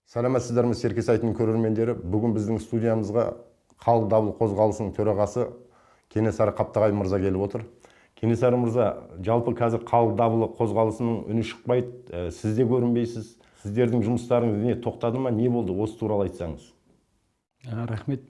Саламатсыздар ма, Серке сайтының көрермендері. Бүгін біздің студиямызға Халық дабылы қозғалысының төрағасы Кенесары Қаптағай мырза келіп отыр. Кенесары мырза, жалпы қазір Халық дабылы қозғалысының үні шықпайды, сіз де көрінбейсіз. Сіздердің жұмыстарыңыз не тоқтады ма, не болды, осы туралы айтсаңыз. Рахмет.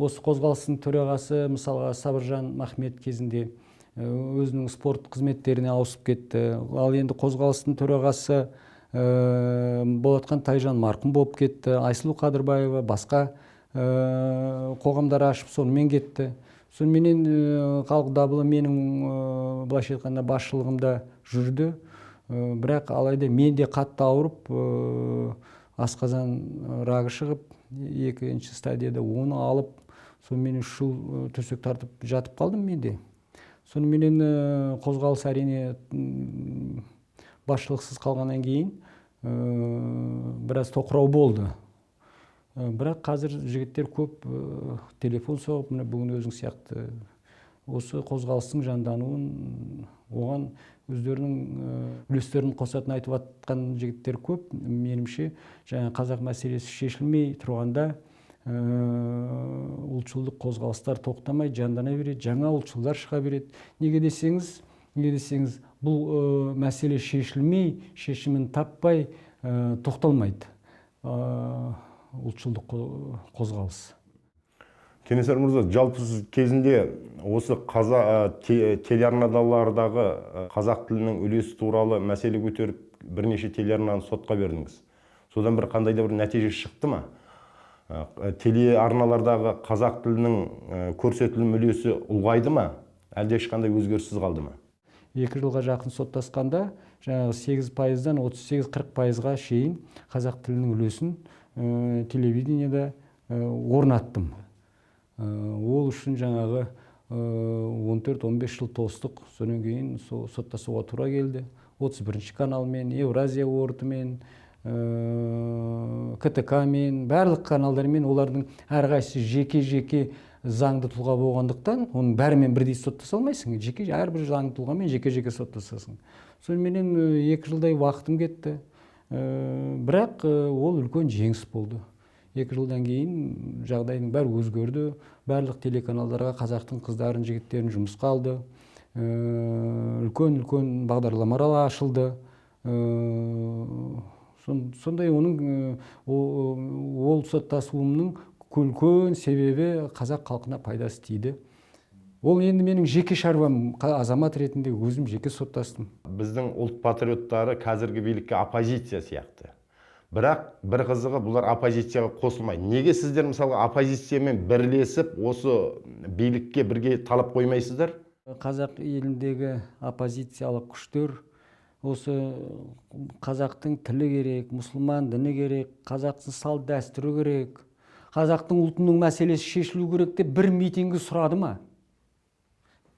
Осы қозғалыстың төрағасы мысалға Сабыржан Махмет кезінде өзінің спорт қызметтеріне ауысып кетті. Ал енді қозғалыстың төрағасы Болатхан Тайжан марқұм болып кетті. Айсұлу Қадырбаева басқа қоғамдар ашып сонымен кетті. Соныменен Халық дабылы менің былайша айтқанда басшылығымда жүрді. Бірақ алайда мен де қатты ауырып, асқазан рагы шығып, екінші стадияда оны алып, сонымен 3 жыл төсек тартып жатып қалдым мен де. Соныменен қозғалыс әрине басшылықсыз қалғаннан кейін біраз тоқырау болды. Бірақ қазір жігіттер көп телефон соғып, міне бүгін өзің сияқты осы қозғалыстың жандануын, оған өздерінің үлестерін қосатын айтып атқан жігіттер көп. Меніңше, жаңа қазақ мәселесі шешілмей тұрғанда ұлтшылдық қозғалыстар тоқтамай жандана береді, жаңа ұлтшылдар шыға береді. Неге десеңіз, бұл мәселе шешілмей, шешімін таппай тоқталмайды ұлтшылдық қозғалыс. Кенесары мырза, жалпы сіз кезінде осы телеарналардағы қазақ тілінің үлесі туралы мәселе көтеріп, бірнеше телеарнаны сотқа бердіңіз. Содан бір қандай да бір нәтиже шықты ма? Телеарналардағы қазақ тілінің көрсетілім үлесі ұлғайды ма? Әлде ешқандай өзгеріссіз қалды ма? 2 жылға жақын соттасқанда, жаңағы 8%-дан 38-40%-ға шейін қазақ тілінің үлесін телевидениеда орнаттым. Ол үшін жаңағы 14-15 жыл тостық, содан кейін соттасуға тура келді. 31 каналмен, Евразия ортымен, КТК-мен, барлық каналдармен, олардың әрқайсысы жеке-жеке заңды тұлға болғандықтан, оның бәрімен бірдей соттаса алмайсың, жеке әрбір заңды тұлғамен жеке-жеке соттасасың. Соныменен 2 жылдай уақытым кетті. Бірақ ол үлкен жеңіс болды. 2 жылдан кейін жағдайдың бәрі өзгерді. Барлық телеканалдарға қазақтың қыздарын, жігіттерін жұмысқа алды. Үлкен-үлкен бағдарламалар ашылды. Сондай оның ол соттасуымның үлкен себебі қазақ халқына пайдасы тиді. Ол енді менің жеке шаруам, азамат ретінде өзім жеке соттастым. Біздің ұлт патриоттары қазіргі билікке оппозиция сияқты. Бірақ бір қызығы, бұлар оппозицияға қосылмайды. Неге сіздер мысалға оппозициямен бірлесіп осы билікке бірге талап қоймайсыздар? Қазақ еліндегі оппозициялық күштер осы қазақтың тілі керек, мұсылман діні керек, қазақтың салт дәстүрі керек, қазақтың ұлтының мәселесі шешілу керек деп бір митингі сұрады ма?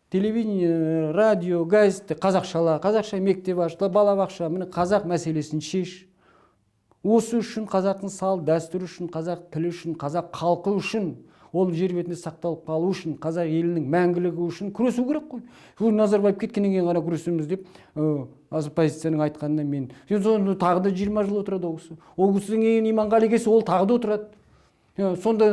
Телевидение, радио, газетте қазақшала, қазақша мектеп ашыла, балабақша, міне қазақ мәселесін шеш. Осы үшін, қазақтың салт дәстүрі үшін, қазақ тілі үшін, қазақ халқы үшін, ол жер бетінде сақталып қалу үшін, қазақ елінің мәңгілігі үшін күресу керек қой. Ол Назарбаев кеткеннен кейін ғана күресеміз деп, оппозицияның айтқанына мен, сонда тағы да 20 жыл отырады ол кісі. Ол кісінің кейін Иманғали келсе, ол тағы да отырады. Сонда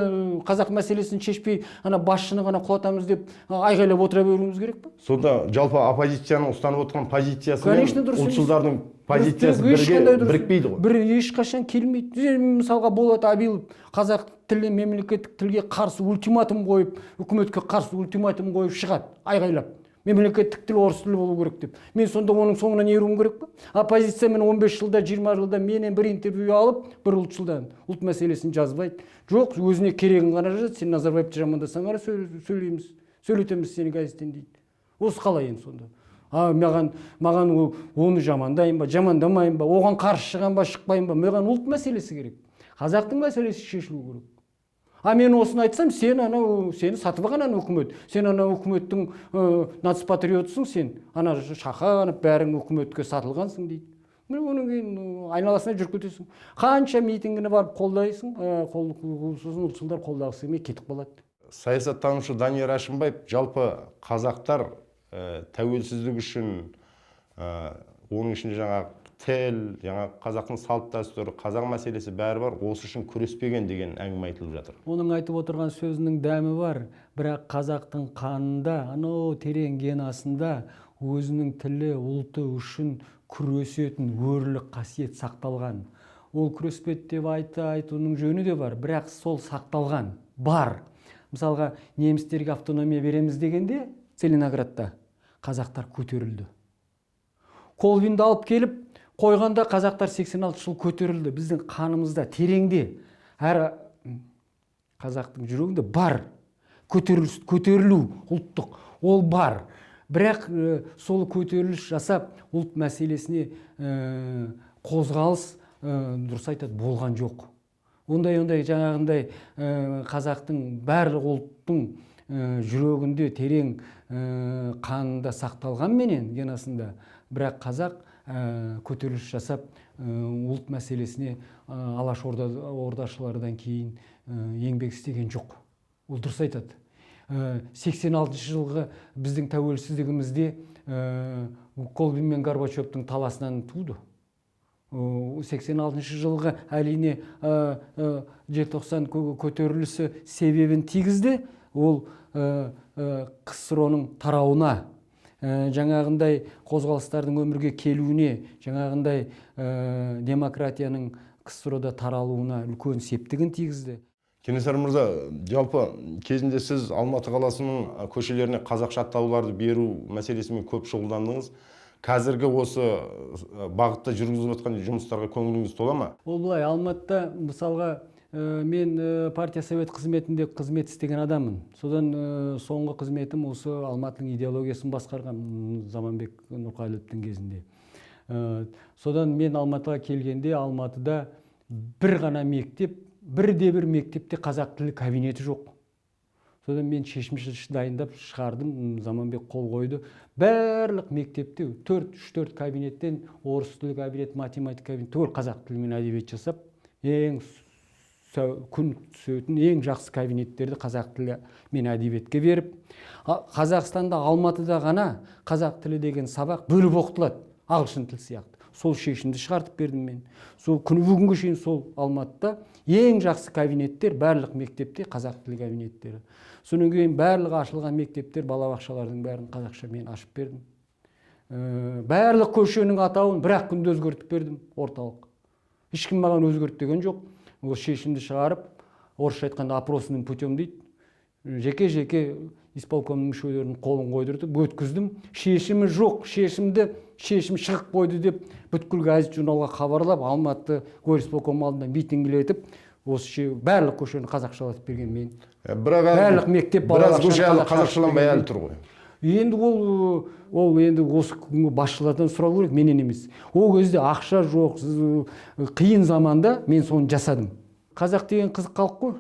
қазақ мәселесін шешпей, ана басшыны ғана құлатамыз деп айғайлап отыра беруіміз керек пе? Сонда жалпы оппозицияның ұстанып отырған позициясы мен Конечно, дұрыс емес. ұлтшылдардың позициясы Дұрыс, ешқандай бірге дұрыс. бірікпейді ғой. Бір ешқашан келмейді. Мысалға Болат Абилов қазақ тілі мемлекеттік тілге қарсы ультиматум қойып, үкіметке қарсы ультиматум қойып шығады, айғайлап. Мемлекеттік тіл орыс тілі болу керек деп. Мен сонда оның соңынан еруім керек пе? Оппозициямен 15 жылда, 20 жылда менен бір интервью алып, бір ұлтшылдан ұлт мәселесін жазбайды. Жоқ, өзіне керегін ғана жазады. Сен Назарбаевты жамандасаң ғана сөйлейміз, сөйлетеміз сені газеттен дейді. Осы қалай енді сонда? Маған оны жамандайын ба, жамандамайын ба, оған қарсы шығам ба, шықпайын ба? Маған ұлт мәселесі керек. Қазақтың мәселесі шешілу керек. А мен осыны айтсам, сен анау, сені сатып алған ана үкімет. Сен ана үкіметтің нацпатриотысың сен. Ана шақа, бәрің үкіметке сатылғансың дейді. Міне оның кейін айналасына жүріп кетесің. Қанша митингіне барып қолдайсың, сосын ұлтшылдар қолдағысы келмей кетіп қалады. Саясаттанушы Данияр Әшімбаев жалпы қазақтар тәуелсіздік үшін Оның ішінде жаңағы тіл, жаңағы қазақтың салт дәстүрі, қазақ мәселесі бәрі бар, осы үшін күреспеген деген әңгіме айтылып жатыр. Оның айтып отырған сөзінің дәмі бар, бірақ қазақтың қанында, анау терең генасында өзінің тілі, ұлты үшін күресетін өрлік қасиет сақталған. Ол күреспеді деп айтуының жөні де бар, бірақ сол сақталған, бар. Мысалға, немістерге автономия береміз дегенде Целиноградта қазақтар көтерілді. Колвинді алып келіп қойғанда қазақтар 86 жыл көтерілді. Біздің қанымызда тереңде, әр қазақтың жүрегінде бар көтеріліс, көтерілу ұлттық, ол бар. Бірақ сол көтеріліс жасап ұлт мәселесіне қозғалыс, дұрыс айтады, болған жоқ. Ондай жаңағындай қазақтың барлық ұлттың жүрегінде терең қанында сақталғанменен генасында, бірақ қазақ көтеріліс жасап ұлт мәселесіне Алаш ордашылардан кейін еңбек істеген жоқ. Ол дұрыс айтады. 86 жылғы біздің тәуелсіздігімізде Колбин мен Горбачевтың таласынан туды. 86 жылғы әрине желтоқсан көтерілісі себебін тигізді. Ол КСРО-ның тарауына, жаңағындай қозғалыстардың өмірге келуіне, жаңағындай демократияның КСРО-да таралуына үлкен септігін тигізді. Кенесары мырза, жалпы кезінде сіз Алматы қаласының көшелеріне қазақша атауларды беру мәселесімен көп шұғылдандыңыз. Қазіргі осы бағытта жүргізіліп жатқан жұмыстарға көңіліңіз тола ма? Ол былай, Алматыда мысалға мен партия совет қызметінде қызмет істеген адаммын. Содан соңғы қызметім осы Алматының идеологиясын басқарған Заманбек Нұрқалиевтің кезінде. Содан мен Алматыға келгенде Алматыда бір ғана мектеп, бірде-бір мектепте қазақ тілі кабинеті жоқ. Содан мен шешім дайындап шығардым, Заманбек қол қойды. Барлық мектепте үш-төрт кабинеттен орыс тілі кабинет, математика кабинет, түгел қазақ тілімен әдебиет жасап, ең күн түсетін ең жақсы кабинеттерді қазақ тілі мен әдебиетке беріп, Қазақстанда Алматыда ғана қазақ тілі деген сабақ бөліп оқытылады, ағылшын тілі сияқты. Сол шешімді шығартып бердім мен. Сол күні бүгінге шейін сол Алматыда ең жақсы кабинеттер барлық мектепте қазақ тілі кабинеттері. Содан кейін барлығы ашылған мектептер, балабақшалардың бәрін қазақша мен ашып бердім. Барлық көшенің атауын бір-ақ күнде өзгертіп бердім, орталық. Ешкім маған өзгерт деген жоқ. Ол шешімді шығарып, орысша айтқанда опросным путем дейді. Жеке-жеке исполкомның мүшелерінің қолын қойдыртып өткіздім. Шешімі жоқ, шешім шығып қойды деп бүткіл газет журналға хабарлап, Алматы горисполком алдында митингілетіп, осы барлық көшені қазақшалатып берген мен. Бірақ барлық мектеп біраз көше әлі балабақшаны қазақшаланбай әлі тұр ғой. Енді ол енді осы күнгі басшылардан сұрау керек, менен емес. Ол кезде ақша жоқ, қиын заманда мен соны жасадым. Қазақ деген қызық халық қой.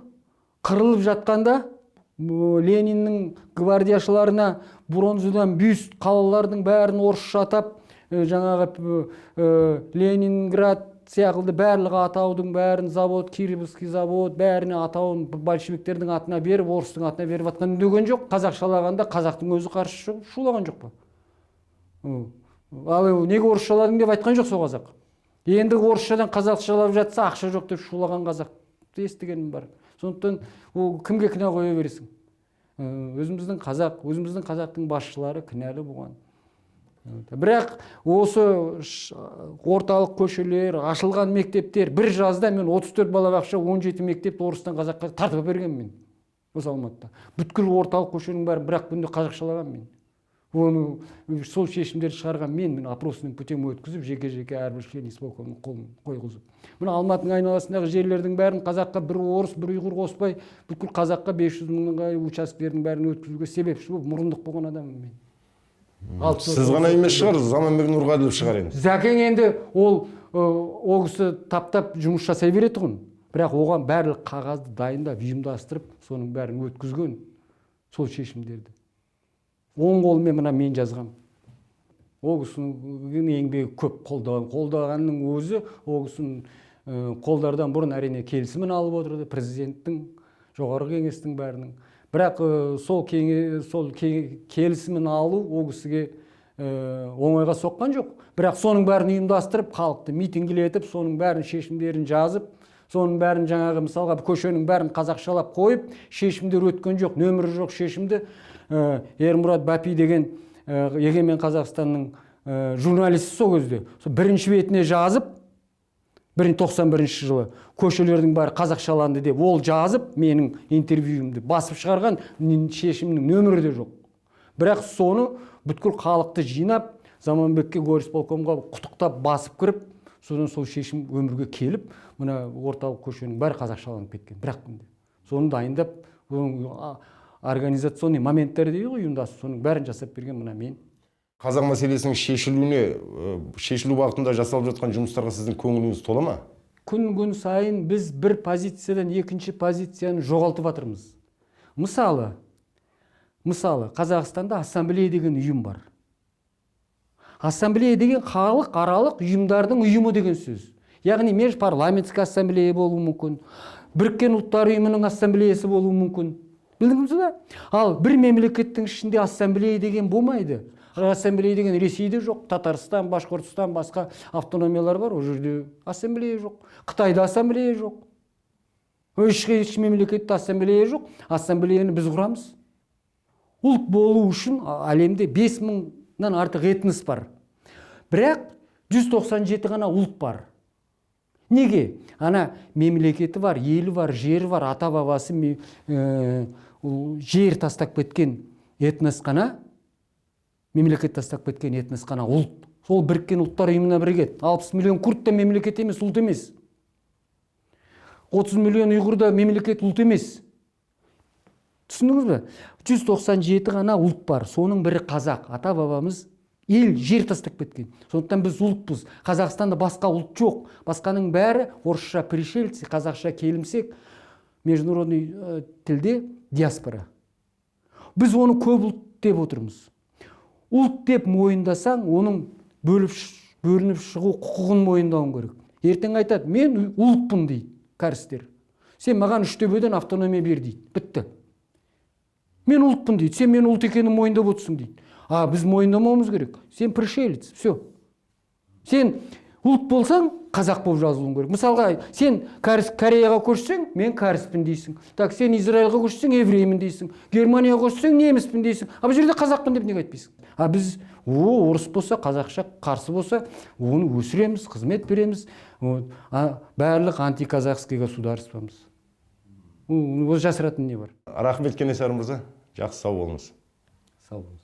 Қырылып жатқанда Лениннің гвардияшыларына бронзадан бюст, қалалардың бәрін орысша атап, жаңағы Ленинград сияқты барлығы атаудың бәрін, завод, Кировский завод, бәріне атауын большевиктердің атына беріп, орыстың атына беріп жатқан үндеген жоқ. Қазақшалағанда қазақтың өзі қарсы шығып шулаған жоқ па? Ал неге орысшаладың деп айтқан жоқ сол қазақ. Енді орысшадан қазақшалап жатса, ақша жоқ деп шулаған қазақты естігенім бар. Сондықтан ол кімге кінә қоя бересің? Өзіміздің қазақ, өзіміздің қазақтың басшылары кінәлі болған. Бірақ осы орталық көшелер, ашылған мектептер, бір жазда мен 34 балабақша, 17 мектепті орыстан қазаққа тартып әпергенмін мен. Осы Алматыда. Бүткіл орталық көшенің бәрін бір-ақ күнде қазақшалаған мен. Оны сол шешімдерді шығарған мен, мен опросным путем өткізіп, жеке-жеке әрбір член исполкомның қолын қойғызып. Мына Алматының айналасындағы жерлердің бәрін қазаққа бір орыс, бір ұйғыр қоспай, бүткіл қазаққа 500 мыңға учаскелердің бәрін өткізуге себепші болып, мұрындық болған адаммын мен. Сіз ғана емес шығар, Заманбек Нұрғаділов шығар енді. Зәкең енді ол кісі таптап жұмыс жасай беретұғын. Бірақ оған барлық қағазды дайындап, ұйымдастырып, соның бәрін өткізген сол шешімдерді. Оң қолымен мына мен жазғам. Ол кісінің еңбегі көп, қолдаған. Қолдағанның өзі ол кісінің қолдардан бұрын әрине келісімін алып отырды, президенттің, жоғарғы кеңестің бәрінің. Бірақ сол келісімін алу ол кісіге Оңайға соққан жоқ. Бірақ соның бәрін ұйымдастырып, халықты митингілетіп, соның бәрін шешімдерін жазып, соның бәрін жаңағы мысалға көшенің бәрін қазақшалап қойып, шешімдер өткен жоқ, нөмірі жоқ шешімді Ермұрат Бапи деген Егемен Қазақстанның журналисті сол кезде сол бірінші бетіне жазып, 91 жылы көшелердің бәрі қазақшаланды деп ол жазып, менің интервьюімді басып шығарған, шешімнің нөмірі де жоқ. Бірақ соны бүткіл халықты жинап, Заманбекке, горисполкомға құттықтап басып кіріп, содан сол шешім өмірге келіп, мына орталық көшенің бәрі қазақшаланып кеткен бір-ақ күнде. Соны дайындап, организационный моменттері дейді ғой, ұйымдастыру, соның бәрін жасап берген мына мен. Қазақ мәселесінің шешілуіне, шешілу бағытында жасалып жатқан жұмыстарға сіздің көңіліңіз тола ма? Күн сайын біз бір позициядан екінші позицияны жоғалтып жатырмыз. Мысалы, Қазақстанда ассамблея деген ұйым бар. Ассамблея деген халықаралық ұйымдардың ұйымы деген сөз. Яғни межпарламентский ассамблея болуы мүмкін, Біріккен Ұлттар Ұйымының ассамблеясы болуы мүмкін. Білдіңіз бе? Ал бір мемлекеттің ішінде ассамблея деген болмайды. Ассамблея деген Ресейде жоқ, Татарстан, Башқұртстан, басқа автономиялар бар, ол жерде ассамблея жоқ. Қытайда ассамблея жоқ. Еш мемлекетте ассамблея жоқ. Ассамблеяны біз құрамыз. Ұлт болу үшін әлемде 5000-нан артық этнос бар. Бірақ 197 ғана ұлт бар. Неге? Ана мемлекеті бар, елі бар, жері бар, ата-бабасы жер тастап кеткен этнос қана, мемлекет тастап кеткен этнос қана ұлт. Сол Біріккен Ұлттар Ұйымына бірігеді. 60 миллион күрд та мемлекет емес, ұлт емес. 30 миллион ұйғыр да мемлекет, ұлт емес. Түсіндіңіз бе? 197 ғана ұлт бар. Соның бірі қазақ. Ата-бабамыз ел, жер тастап кеткен. Сондықтан біз ұлтпыз. Қазақстанда басқа ұлт жоқ. Басқаның бәрі орысша пришельцы, қазақша келімсек, международный тілде диаспора. Біз оны көп ұлт деп отырмыз. Ұлт деп мойындасаң, оның бөлініп шығу құқығын мойындауың керек. Ертең айтады, мен ұлтпын дейді кәрістер. Сен маған Үштөбеден автономия бер дейді. Бітті. Мен ұлтпын дейді. Сен мен ұлт екенін мойындап отырсың дейді. А біз мойындамауымыз керек. Сен пришелец, все. Сен ұлт болсаң, қазақ болып жазылуың керек. Мысалға, сен Кореяға көшсең, мен кәріспін дейсің. Так, сен Израильға көшсең, евреймін дейсің. Германияға көшсең, неміспін дейсің. А бұл жерде қазақпын деп неге айтпайсың? А біз, орыс болса, қазақша қарсы болса, оны өсіреміз, қызмет береміз. Барлық антиказахский государствомыз. Ол жасыратын не бар? Рахмет, Кенесары мырза. Жақсы, сау болыңыз. Сау болыңыз.